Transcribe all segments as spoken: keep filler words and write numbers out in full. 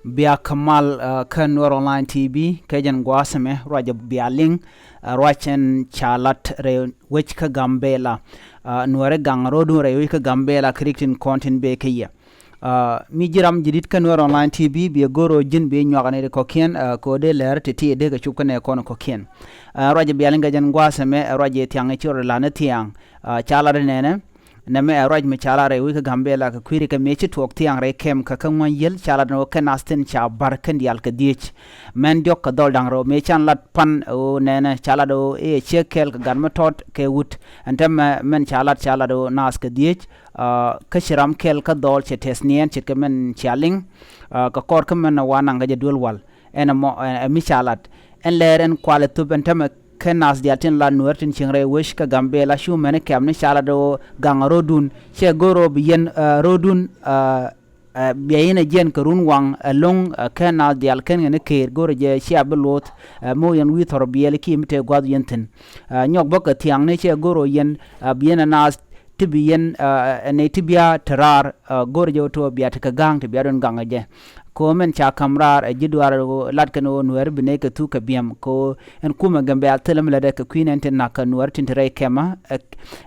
Bia kä mal kä Nuɛr Online T V kɛ jɛn gua̱a̱th ɛmɛ ruac bia liŋ ruac ɛn ca lat rɛy wec kä Gambela. Nuɛri gaŋ rɔdun rɛy wec kä Gambela kɛ rik tin kɔn tin bee kä yɛ. Mi ji̱ ram ji̱ di̱t kä Nuɛr Online T V bia go̱r rɔ ji̱n bia nyuak ni ri kɔ̱kiɛn kɛ ɣöö dee lɛr ti ti dee kɛ cup kä nɛ kɔn kɔ̱kiɛn. Ruac bia liŋ kɛ jɛn gua̱a̱th ɛmɛ ruac ɛ thiaŋ i̱ ci rɔ lat ni thiaŋ ca lat nɛnɛ. Nɛmɛ ɛ ruac mi ca lat rɛy wec kä Gambela kɛ kui̱ ri kɛ mëë ci tuɔɔk thiaŋ rɛy kɛm kä kä ŋuäny yiël ca lat ni ɣöö kɛn nath thi̱n ca ba̱r kɛn diaal kɛ dhieec. Mɛn diɔ̱k kɛ dhɔl da̱ŋ rɛw mëë can lat pan ɣöö nɛnɛ ca lat ɣöö i̱ ɛ ciek kɛɛl kɛ gat mi tɔt kɛ wut. Ɛn täämɛ mɛn ca lat ca lat ɣöö naath kɛ dhieec. Kä ci ram kɛl kä dhɔl cɛ tɛth niɛn ce̱tkɛ mɛn cia liŋ. Kɛ kɔr kä mɛn ɛ wa naŋ kɛ jɛ duel wal ɛn ɛmɔ ɛ mi ca lat. Ɛn lɛɛr ɛn kualɛ thöp ɛn täämɛ kɛ nath diaal tin la Nuɛr tin cieŋ rɛy wec kä Gambela cu mɛn kɛm ni ca lat ɣöö gaŋ rɔdun cɛ go̱r ɣöö bi yɛn rɔdun. Bia yɛn ɛ jiɛn kɛ run waŋ ɛlɔ̱ŋ kɛ nath diaal kɛn kɛ ni keer go̱r jɛ cia bi luɔth. Mi wä yɛn wi̱i̱ thɔr biɛl ki mi tëë gua̱th yɛn thi̱n. Nyɔk bä kɛ thiaŋni cɛ go̱r ɣöö yɛn bi yɛn ɛ nath ti bi yɛn ɛ nɛy ti bia te raar. Go̱r jɛ wä ti wä bia te kɛ ga̱a̱ŋ ti bia duɔ̱n gaŋ ɛ jɛ. Kɛ ɣöö mɛn ca ka̱m raar ɛ ji̱ duaar lat kɛn ɣöö Nuɛr bi nɛy kɛ thuk kɛ biɛm kɛ ɣöö ɛn kumɛ Gambela thilɛ mi lätdɛ kɛ kui̱ nɛn tin na̱k kɛ Nuɛr tin te rɛy kɛmä.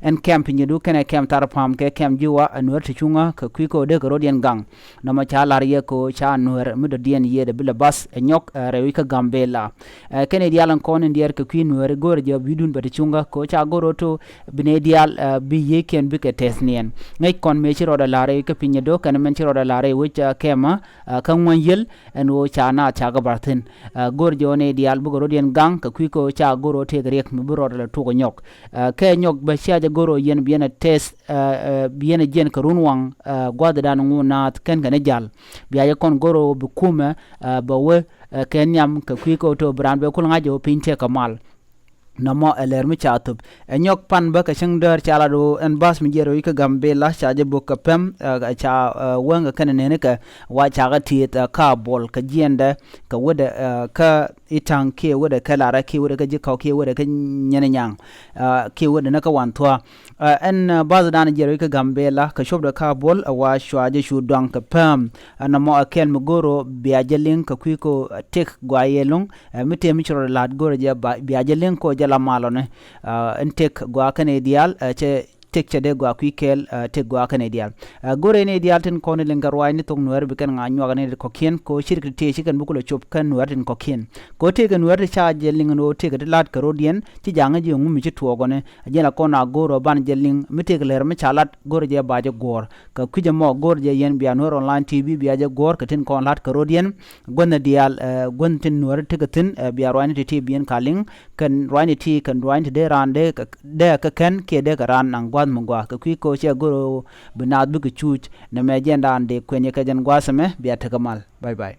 Ɛn kɛm Pinyɛdu kɛnɛ kɛm Tharpam kɛ kɛm Jiwa ɛ Nuɛr ti cuŋä kɛ kui̱ kɛ ɣöö dee kɛ rɔ̱diɛn gaŋ. Nɔmɔ ca la̱r yɛ kɛ ɣöö ca Nuɛr mi dɔ̱diɛn yiëëdɛ bi lɛ bath ɛ nyɔk ɛ rɛy wec kä Gambela. Kɛn i̱ diaal ɛn kɔn in diɛɛr kɛ kui̱ Nuɛr i̱ go̱o̱rɛ jɛ bi̱i̱dun bɛ ti cuŋä kɛ ɣöö ca go̱r ɣöö to bi nɛy diaal bi yiëëkiɛn bikɛ tɛth niɛn. Ŋäc kɔn mëë ci rɔɔdɛ la̱r rɛy wec kä Pinyɛdu kɛnɛ mɛn ci rɔɔdɛ la̱r rɛy wec kɛmä. Kä ŋuäny yiël ɛn ɣöö ca naath ca kɛ ba̱r thi̱n. Go̱r jɛ ɣöö nɛy diaal bikɛ rɔ̱diɛn gaŋ kɛ kui̱ kɛ ɣöö ca go̱r ɣöö tëëk riɛk mi bi rɔɔdɛ lɛ tuk ɛ nyɔk. Kɛ nyɔk bɛ cia jɛ go̱r ɣöö yɛn bi yɛn ɛ tɛth bi yɛn ɛ jiɛn kɛ run waŋ. Gua̱thdan ŋu naath kɛn kɛ ni jal bia jɛ kɔn go̱r ɣöö bi kumɛ bɛ wee kɛ nhiam kɛ kui̱ kɛ ɣöö to bi raan bɛ kul ŋa̱c jɛ ɣöö piny tëëk kɛ mal. Nɔmɔ ɛ lɛr mi ca thöp ɛ nyɔk pan bä kɛ cäŋ däär ca lat ɣöö ɛn ba̱th mi jiɛɛr ɣöö kä Gambela ca jɛ bök kɛ pɛm. Ca wäŋ kɛ kɛn nɛni kɛ wa ca kɛ tieth kä Bol kɛ jiɛndɛ kɛ wädɛ kä Itaŋ kiɛ wädɛ kä Larɛ kiɛ wädɛ kä Ji̱kɔk kiɛ wädɛ kä Nyɛn Nyaŋ kiɛ wädɛ ni kä Wan Thua̱a̱. Ɛn ba̱thdan jiɛɛr ɣöö kä Gambela kɛ copdɛ kä Bol ɛ wa cua jɛ cu duaŋ kɛ pɛm. Ɛn nɔmɔ ɛ kɛl mi go̱r ɣöö bia jɛ liŋ kɛ kui̱ kɛ ɣöö tëk gua yɛ luŋ. Mi tëë mi ci rɔ la̱t go̱rɛ jɛ bia jɛ liŋ kɔ jɛ la malɔni. Ɛn tëk gua kɛn i̱ diaal cɛ tëk cɛ dee gua kui̱ kɛɛl tëk gua kɛn i̱ diaal. Go̱rɛ ni i̱ diaal tin kɔn i̱ liŋ kɛ ruaacni thok Nuɛɛr bi kɛn ŋa̱ nyuak ni kɔ̱kiɛn kɛ ɣöö ci rik ti tëë ci kɛn bi kulɛ cop kɛn Nuɛɛr tin kɔ̱kiɛn. Kɛ ɣöö tëëkɛ Nuɛɛr ti ca jɛ liŋ ni ɣöö tëëkɛ ti la̱t kɛ ro̱diɛn ci ja̱ŋä ji̱ ŋumi ci tuɔɔkɔni. Jiɛn la kɔn a go̱o̱r ɔ ban jɛ liŋ mi tëëk lɛr mi ca lat go̱o̱r jɛ ba jɛ guɔ̱ɔ̱r. Kɛ kui̱c ɛmɔ go̱o̱r jɛ yɛn bia Nuɛr Online T V bia jɛ guɔ̱ɔ̱r kɛ tin kɔn la̱t kɛ ro̱diɛn. Guänh ɛ diaal guänh tin Nuɛr tekɛ thi̱n bia ruacni ti ti biɛn ka liŋ. Kɛn ruacni ti kɛn ruacni ti dee raan dee kɛ kɛn kiɛ dee kɛ raan naŋ gua̱th mi gua̱a̱ kɛ kui̱ ko̱ cɛ go̱o̱r ɔ bi naath bikɛ cuuc. Nɛmɛ jɛn daan dee kuɛnyɛ kɛ jɛn gua̱a̱th ɛmɛ bia tekɛ mal. Bye bye.